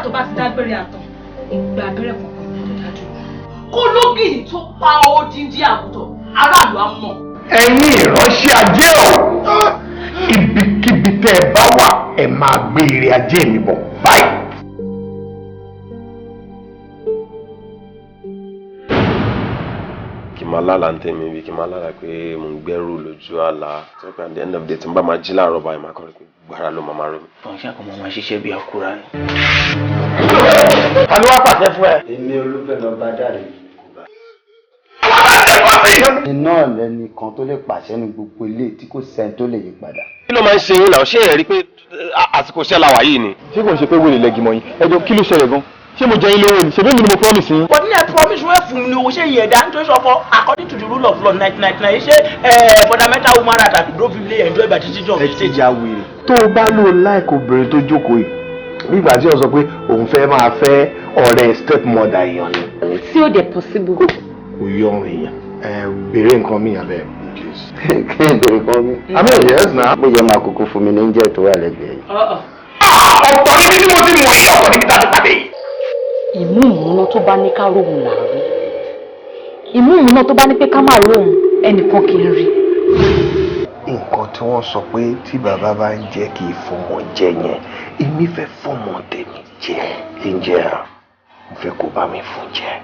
Tó bá ti dágbére àtàn, ìgbà abẹ́rẹ́ kankan ní dájú. Kó lógìnì tó pa odindi àgùntàn, aráàlú á mọ̀. Ẹ̀yin ìránṣẹ́ ajé o, ibikíbi tẹ́ ẹ bá wà, ẹ máa gbé ire ajé mi bọ̀ báyìí. Kì máa lálàá ń tẹ̀mí bí kì máa lálàá pé mò ń gbẹ́rù lójú àlá tó pé at the end of the day, tí n bá máa jí láàárọ̀ báyìí, máa kọ́ rí pé gbára ló máa rọ mi. Wọ́n ṣàkóso máa ṣiṣẹ́ bí akúra ni. Ta ló wá pàṣẹ fún ẹ? Èmi Olúfẹ́mi ọba dáre kò bá. Iná lẹni kan tó lè pàṣẹ ní gbogbo ilé tí kò sẹ́ni tó lè yí padà. Kí ló máa ń ṣe yín náà? Ṣé ẹ rí pé àsìkò iṣẹ́ la wà yìí ni? Ṣé kò ń ṣe pé wèrè lẹ́gìmọ̀ yín? Ẹ jọ, kí ló ṣẹlẹ̀ gan? Ṣé mo jẹ yín lówó ni? Ṣebí mi ni mo promise yín? But ní ẹ promise wọ́n fún mi ní owó, ṣé ìyẹn dá? Nítorí sọ fún according to the rule of law 1999, ṣé fundamental human right àti lawfully enjoy by the citizen of the Ẹ ti state. ya wèrè. Tó o bá lò láìkó obìnrin tó jókòó yìí, bí ìgbà tí o sọ pé òun fẹ́ máa fẹ́ ọ̀rẹ́ stepmother èèyàn ni. Tí ó dẹ̀ possible. Kò yọ ọrùn èèyàn. Ẹ béèrè nǹkan mi abẹ́, please. Kí n bèrè kan mi? I mean, yes na. Bó jẹ́ máa kúkú fún mi ní oúnjẹ tó wà lẹ́gbẹ̀ẹ́ yìí. Ọ̀pọ̀ níbi tí mo ti mọ̀ yìí, ọ̀pọ̀ níbi tá a ti pàdé yìí. Ìmú ìmúná tó bá ní ká róhun là ń rí, ìmú ìmúná tó bá ní pé ká má róhun, ẹnìkan kì í rí. Nǹkan tí wọ́n sọ pé tí bàbá bá ń jẹ́ kí fọmọ jẹ yẹn, èmi fẹ́ fọmọ tèmi jẹ. Ǹjẹ́ mo fẹ́ kó bá mi fún jẹ.